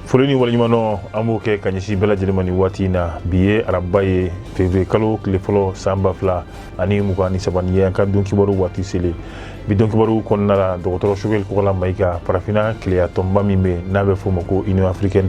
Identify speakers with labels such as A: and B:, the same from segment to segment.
A: Foli ni waleɲumandɔn an b'o kɛ ka ɲɛsin bɛɛ lajɛlen ma nin waati in na. Bi ye araba ye, février kalo tile fɔlɔ, san 2023. Nin ye an ka don kibaru waati selen. Bi don kibaru kɔnɔna la, dɔgɔtɔrɔ Choguel Kokalla Maïga, farafinna keleya tɔnba min bɛ n'a bɛ f'o ma ko Union africaine,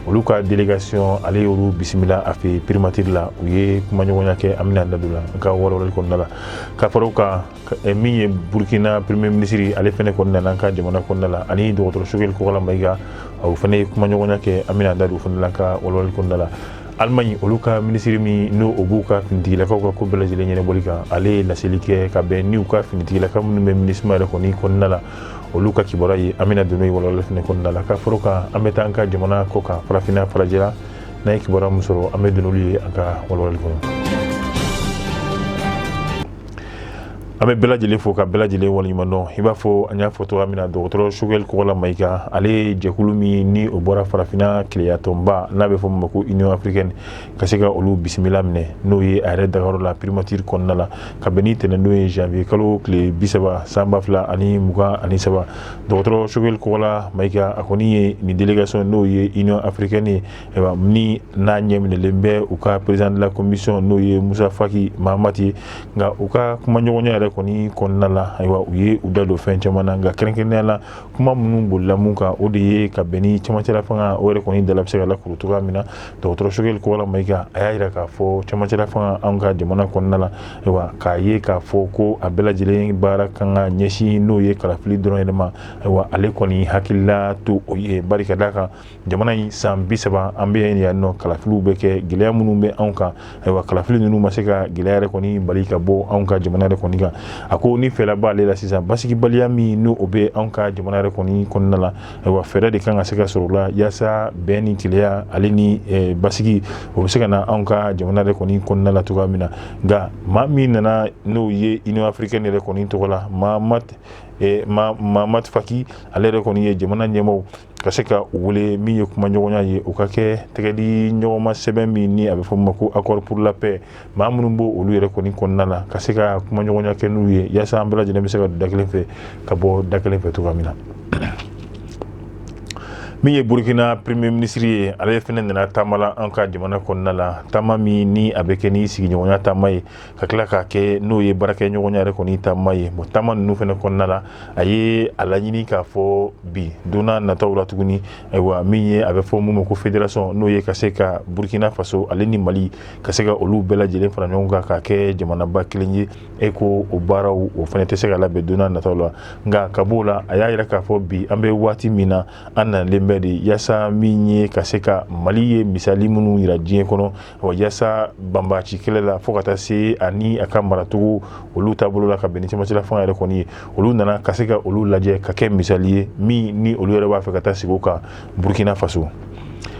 A: olu ka délégation, ale y'olu bisimila a fɛ primature la. U ye kumaɲɔgɔnya kɛ, an bɛna an da don la an ka walawalali kɔnɔna la. Ka fara o kan, min ye Burkina premier ministre, ale fɛnɛ kɔni nana an ka jamana kɔnɔna la, ani dɔgɔtɔrɔ Choguel Kokalla Maïga, o fɛnɛ ye kumaɲɔgɔnya kɛ, an bɛna an da don o fɛnɛ la an ka walawalali kɔnɔna la. Allemagne, olu ka minisiri min n'o o b'u ka finitigilakaw ka ko bɛɛ lajɛlen ɲɛnabɔli kan, ale ye laseli kɛ ka bɛn ni u ka finitigilaka minnu bɛ MINUSMA yɛrɛ kɔni kɔnɔna la, olu ka kibaruya ye. An bɛna don n'o ye walawalali fɛnɛ kɔnɔna la. Ka fara o kan, an bɛ taa an ka jamana kɔ kan, farafinna farajɛla, n'an ye kibaruya min sɔrɔ, an bɛ don n'olu ye an ka walawalali kɔnɔ. An bɛ bɛɛ lajɛlen fo ka bɛɛ lajɛlen waleɲuman dɔn. I b'a fɔ an y'a fɔ cogoya min na, dɔgɔtɔrɔ Choguel Kokalla Maïga, ale ye jɛkulu min ni o bɔra farafinna keleyatɔnba n'a bɛ fɔ min ma ko Union africaine, ka se ka olu bisimila minɛ, n'o ye a yɛrɛ dagayɔrɔ la primature kɔnɔna la, ka bɛn ni tɛnɛndon ye, janvier kalo tile 30, san 2023. Dɔgɔtɔrɔ Choguel Kokalla Maïga, a kɔni ye nin délégation, n'o ye Union africaine ye, ayiwa, ni n'a ɲɛminɛlen bɛ u ka président de la commission, n'o ye Moussa Faki Mahamat ye. Nka u ka kumaɲɔgɔnya yɛrɛ kɔni kɔnɔna la, ayiwa, u ye u da don fɛn caman na. Nka kɛrɛnkɛrɛnnenya la, kuma minnu bolila mun kan, o de ye ka bɛn ni cɛmancɛla fanga, o yɛrɛ kɔni dala bɛ se ka lakuru cogoya min na. Dɔgɔtɔrɔ Choguel Kokalla Maïga, a y'a jira k'a fɔ cɛmancɛla fanga anw ka jamana kɔnɔna la, ayiwa, k'a ye k'a fɔ ko a bɛɛ lajɛlen baara kan ka ɲɛsin n'o ye kalafili dɔrɔn yɛrɛ ma. Ayiwa, ale kɔni hakilila to o ye, bari ka d'a kan jamana in san 30 an bɛ yan nɔ, kalafiliw bɛ kɛ, gɛlɛya minnu bɛ anw kan, ayiwa, kalafili ninnu ma se ka gɛlɛya yɛrɛ kɔni bali ka bɔ anw ka jamana yɛrɛ kɔni kan. A ko ni fɛɛrɛ b'ale la sisan, basigibaliya min n'o o bɛ anw ka jamana yɛrɛ kɔni kɔnɔna la, ayiwa, fɛɛrɛ de kan ka se ka sɔrɔ o la, yaasa bɛn ni kelenya ale ni basigi, o bɛ se ka na anw ka jamana yɛrɛ kɔni kɔnɔna la cogoya min na. Nka maa min nana, n'o ye Union africaine yɛrɛ kɔni tɔgɔ la, Mahamat Faki, ale yɛrɛ kɔni ye jamana ɲɛmaaw ka se ka u wele min ye kumaɲɔgɔnya ye, u ka kɛ tɛgɛdi ɲɔgɔnma sɛbɛn min ni a bɛ fɔ ma ko accord pour la paix, maa minnu b'o olu yɛrɛ kɔni kɔnɔna la, ka se ka kumaɲɔgɔnya kɛ n'u ye, yaasa an bɛɛ lajɛlen bɛ se ka don da kelen fɛ ka bɔ da kelen fɛ cogoya min na. Min ye Burkina premier ministre ye, ale fɛnɛ nana taama la an ka jamana kɔnɔna la, taama min ni a bɛ kɛ ni sigiɲɔgɔnya taama ye, ka tila k'a kɛ n'o ye baarakɛɲɔgɔnya yɛrɛ kɔni taama ye. Bon, taama ninnu fɛnɛ kɔnɔna la, a ye a laɲini k'a fɔ bi don n'a nataw la tuguni, ayiwa, min ye a bɛ fɔ mun ma ko fédération, n'o ye ka se ka Burkina Faso ale ni Mali, ka se ka olu bɛɛ lajɛlen fara ɲɔgɔn kan k'a kɛ jamanaba kelen ye, e ko o baaraw o fɛnɛ tɛ se ka labɛn don n'a nataw la. Nka ka b'o la, a y'a yira k'a fɔ bi an bɛ waati min na, an nalen bɛ de yaasa min ye ka se ka Mali ye misali minnu yira diɲɛ kɔnɔ, wa yaasa banbaanci kɛlɛ la fo ka taa se ani a ka maracogo olu taabolo la, ka bɛn ni cɛmancɛla fanga yɛrɛ kɔni ye, olu nana ka se ka olu lajɛ ka kɛ misali ye min ni olu yɛrɛ b'a fɛ ka taa sigi o kan Burkina Faso.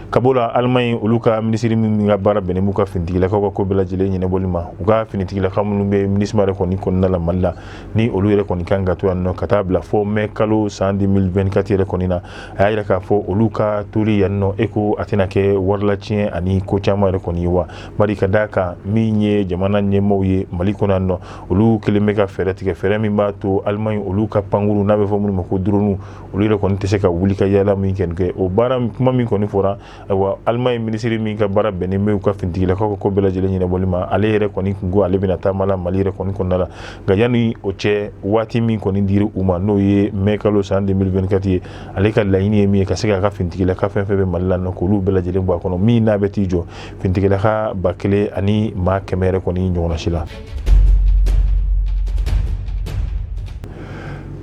A: Ka b'o la, Allemagne, olu ka minisiri min ka baara bɛnnen b'u ka finitigilakaw ka ko bɛɛ lajɛlen ɲɛnabɔli ma, u ka finitigilakaw minnu bɛ MINUSMA yɛrɛ kɔni kɔnɔna la Mali la, ni olu yɛrɛ kɔni kan ka to yan nɔ ka taa bila fo mai kalo san 2024 yɛrɛ kɔni na, a y'a yira k'a fɔ olu ka toli yan nɔ, e ko a tɛna kɛ warilatiɲɛ ani ko caman yɛrɛ kɔni ye wa, bari ka d'a kan min ye jamana ɲɛmaaw ye Mali kɔnɔ yan nɔ, olu kelen bɛ ka fɛɛrɛ tigɛ, fɛɛrɛ min b'a to Allemagne olu ka pankuru n'a bɛ fɔ minnu ma ko drone, olu yɛrɛ kɔni tɛ se ka wuli ka yaala min kɛ. O baara kuma min kɔni fɔra, ayiwa, Allemagne minisiri min ka baara bɛnnen bɛ u ka finitigilakaw ka ko bɛɛ lajɛlen ɲɛnabɔli ma, ale yɛrɛ kɔni kun ko ale bɛna taama la Mali yɛrɛ kɔni kɔnɔna la. Nka yanni o cɛ, waati min kɔni dira u ma, n'o ye mai kalo san 2024 ye, ale ka laɲini ye min ye, ka se k'a ka finitigilaka fɛn fɛn bɛ Mali la nɔ, k'olu bɛɛ lajɛlen bɔ a kɔnɔ, min n'a bɛ t'i jɔ finitigilaka 1100 yɛrɛ kɔni ɲɔgɔnna si la.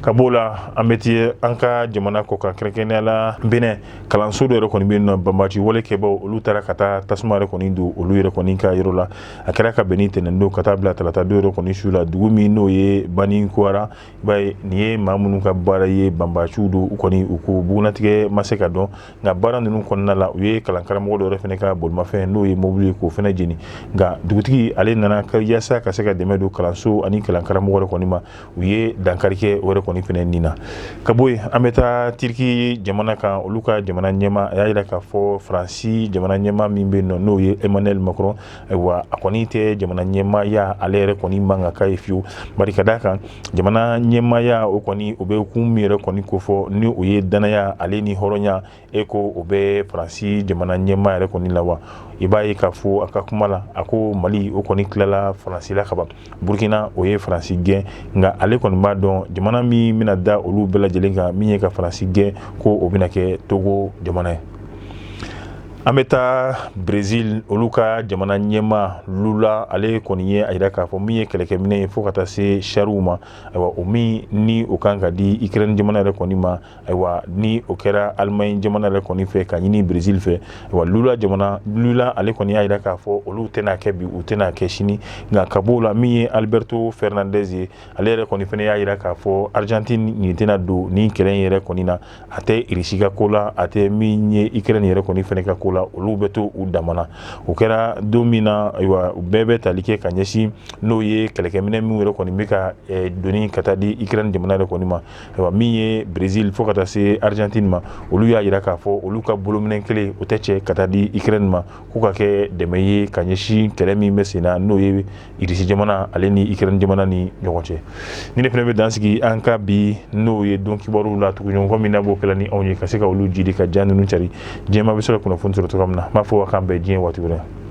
A: Ka b'o la, an bɛ taa an ka jamana kɔ kan, kɛrɛnkɛrɛnnenya la Benin, kalanso dɔ yɛrɛ kɔni bɛ yen nɔ, banbaanci wale kɛbaw olu taara ka taa tasuma yɛrɛ kɔni don olu yɛrɛ kɔni ka yɔrɔ la. A kɛra ka bɛn ni tɛnɛndon ka taa bila tarata don yɛrɛ kɔni su la, dugu min n'o ye Banikoara. I b'a ye nin ye maa minnu ka baara ye, banbaanciw don, u kɔni u ko bugunnatigɛ ma se ka dɔn. Nka baara ninnu kɔnɔna la, u ye kalankaramɔgɔ dɔ yɛrɛ fana ka bolimafɛn, n'o ye mobili ye, k'o fana jeni. Nka dugutigi ale nana yaasa ka se ka dɛmɛ don kalanso ani kalankaramɔgɔ yɛrɛ kɔni ma, u ye dankari kɛ o yɛrɛ kɔni kɔni fɛnɛ nin na. Ka bɔ yen, an bɛ taa Tiriki jamana kan. Olu ka jamana ɲɛmaa, a y'a jira k'a fɔ Faransi jamana ɲɛmaa min bɛ yen nɔ, n'o ye Emmanuel Macron, ayiwa, a kɔni tɛ jamana ɲɛmaaya, ale yɛrɛ kɔni man ka k'a ye fiyewu, bari ka d'a kan jamana ɲɛmaaya o kɔni, o bɛ kun min yɛrɛ kɔni kofɔ, ni o ye danaya ale ni hɔrɔnya, e ko o bɛ Faransi jamana ɲɛmaa yɛrɛ kɔni la wa? I b'a ye k'a fɔ a ka kuma la, a ko Mali o kɔni tilala Faransi la kaban, Burukina o ye Faransi gɛn, nka ale kɔni b'a dɔn jamana min bɛna da olu bɛɛ lajɛlen kan min ye ka Faransi gɛn, ko o bɛna kɛ Togo jamana ye. An bɛ taa Brésil. Olu ka jamana ɲɛmaa Lula, ale kɔni ye a jira k'a fɔ min ye kɛlɛkɛminɛ ye fo ka taa se chariw ma, ayiwa, o min ni o kan ka di Ukraine jamana yɛrɛ kɔni ma, ayiwa, ni o kɛra Allemagne jamana yɛrɛ kɔni fɛ ka ɲini Brésil fɛ, ayiwa, Lula jamana, Lula ale kɔni y'a jira k'a fɔ olu tɛna kɛ bi, u tɛna kɛ sini. Nka ka b'o la, min ye Alberto Fernandez ye, ale yɛrɛ kɔni fana y'a jira k'a fɔ Argentine nin tɛna don nin kɛlɛ in yɛrɛ kɔni na. A tɛ Irisi ka ko la, a tɛ min ye Ukraine yɛrɛ kɔni fana ka ko la, olu bɛ to u damana. O kɛra don min na, ayiwa, u bɛɛ bɛ tali kɛ ka ɲɛsin n'o ye kɛlɛkɛminɛ min yɛrɛ kɔni bɛ ka doni ka taa di Ukraine jamana yɛrɛ kɔni ma. Ayiwa, min ye Brésil fo ka taa se Argentine ma, olu y'a jira k'a fɔ olu ka bolominɛ kelen o tɛ cɛ ka taa di Ukraine ma, k'u ka kɛ dɛmɛ ye ka ɲɛsin kɛlɛ min bɛ sen na, n'o ye Irisi jamana ale ni Ukraine jamana ni ɲɔgɔn cɛ. Ni ne fana bɛ dan sigi an ka bi, n'o ye don kibaruw la tuguɲɔgɔn min n'a b'o kɛla ni anw ye ka se ka olu jidi ka ja ninnu cari, diɲɛmaa bɛ se ka kunnafoni sɔrɔ cogoya min na. N b'a fɔ k'an bɛn diɲɛ waati wɛrɛ.